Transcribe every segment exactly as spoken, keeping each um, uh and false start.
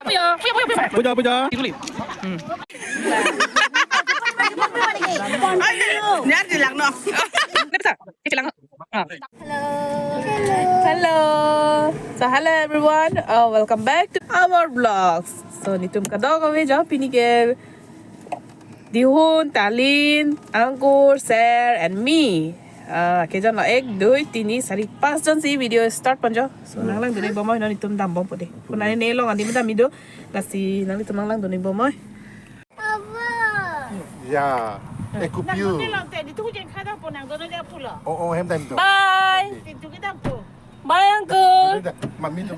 Puja, puja, puja, puja. Puja, puja. Nyar jilang no. Ini bisa, ini jilang no. Ah. Hello. Hello. So hello everyone. Uh, welcome back to our vlogs. So netum kadokave jo pini ke Dihun, Talin, Angkur, Ser, and me. Ah, kejon lo ek, dui, tini, sari, pas jon si video start ponjo. So nanglangdun-ik bomnoi, non netum dambompo de. Puna ne long adi medam ido. Lasi nanglitum nanglangdun-ik bomnoi. Ya, eh, kupiu. Nang dono lang te, di tu jeng kada po nang dono dia pulo. Oh, oh, hem time to. Bye. Di tu kita po. Bye, uncle. Mami to.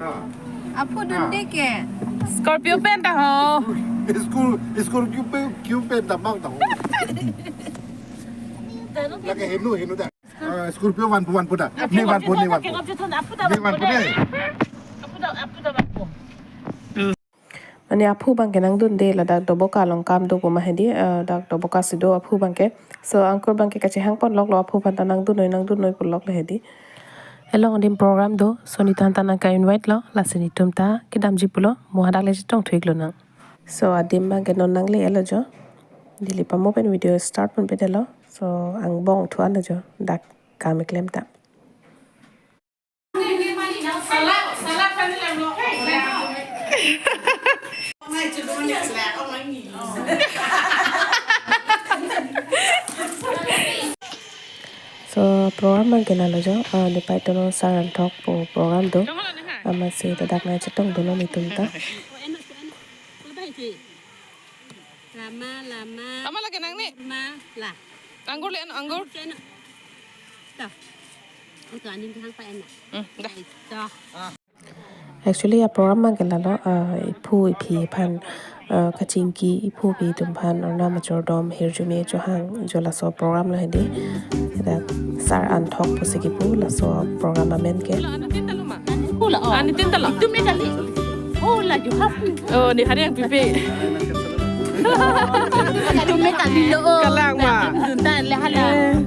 Ah. Aphu dunde ke. Scorpio pen ta ho. School, school kiu pen, kiu pen ta bang ta ho. Lake henu, henu ta. Ah, Scorpio vanpo, vanpo ta. Ne vanpo, ne vanpo. Ne vanpo ne. Aphu ta, aphu ta vanpo. Mane aphu abang ke nangdunde, ladak Doboka along kam do pu ma hedi, eh, dak Doboka si do aphu abang ke. So, uncle abang ke kachehang ponlok lo aphu aphan ta nangdunnoi, nangdunnoi pulok le hedi. Along adim program do, so netum aphan ta nangka-invite lo, lasi netum ta kedamji pulo, mo hadak le chetong thu-ik lonang. So, adim abang ke non nangle-etlo jo. Neli pamo pen video start ponpe detlo. So, angbong thuan lo jo, dak kam keklem ta. So, program abang ke lalo jo, ah, nepai tono Sar Anthok pu program do. Amatsi ladak nangchetong dolo netum ta. Lama, lama. Lama lagi nang ni. Ma, la. Anggur le, anggur. Toh. Itu aning kehang pa enak. Hmm, dah. Toh. Actually, a program abang ke lalo, ah, iphu iphi aphan, ah, kachingki, iphu iphi atum aphan, arnam achordom, hirjume chohang, jo laso program lo hedi. Dak Sar Anthok pusi kipu, laso program amen ke. Hula, oh. Ani tin talo. Itu me kali. Oh, lagi happy. Oh, ni hari yang pipi. Itu me kali lo, oh. Kalang ma. Dun ta le hala. Eh.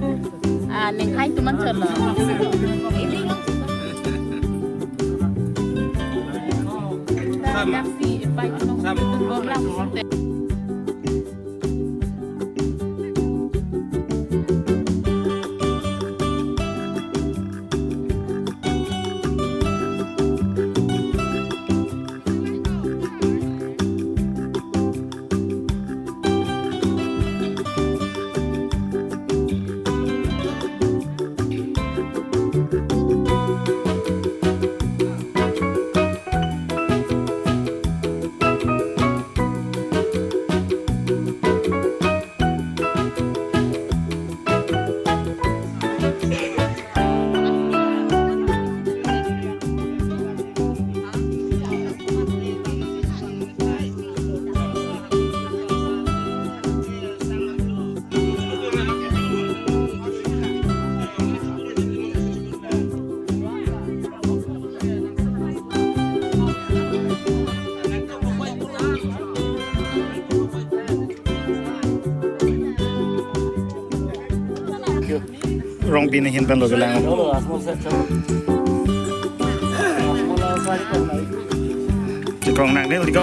Ah, ning hai tuman cholo. Sama. Sama. Rongpi ahin pen lo kelang. Chekong nang dil diko.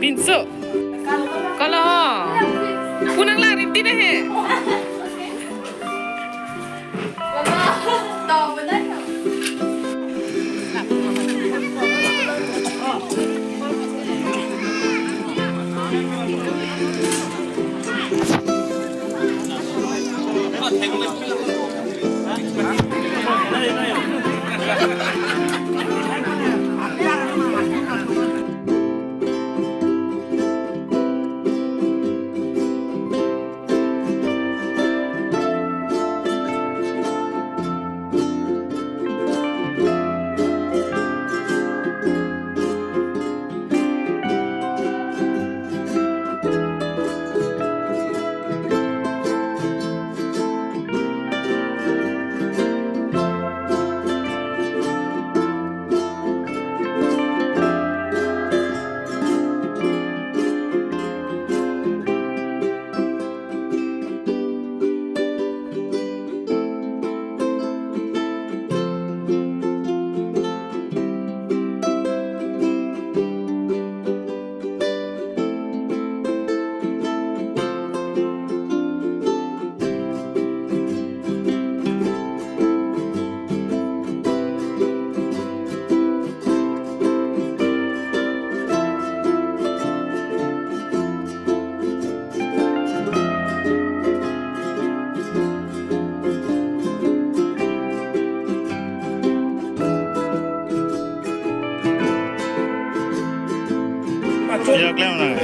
Pinso. Kolo ho. Punang la rimti deh he. Ya, klem nang.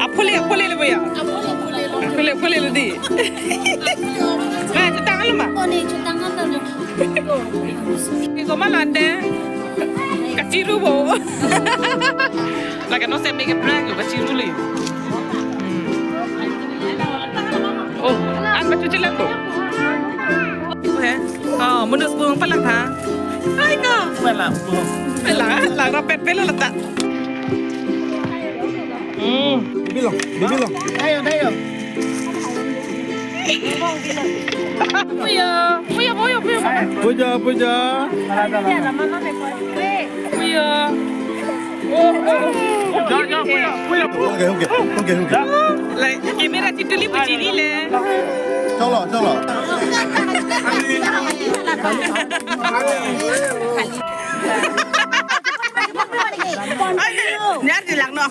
Aphule, aphule le boya. Aphule, aphule le di. Ma, chutang lo ma? Iko ma lande. Kachiru bo. Lake no se mege prank yo, kachiru le. Hmm. Oh, an ba chuchi lang bo. He? Oh, munus bung palang tha. Hai ko. Palang bung. Palang, lang rapet pelo lata. Hmm. Bibi long, bibi long. Ayo, ayo. Puya, puya, puya, puya. Puja, puja. Puya. Oh, oh, oh. Ja, ja, puya, puya. Okay, okay, okay, okay. Like, camera chituli puchini le. Cholo, cholo. Nyar di lang no.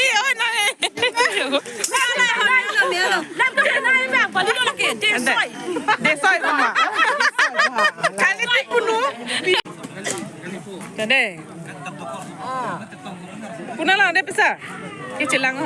Iyo, na, eh. Desoi, mama. Kali ti punu. Tade. Puna lang de pisa. Kichilang.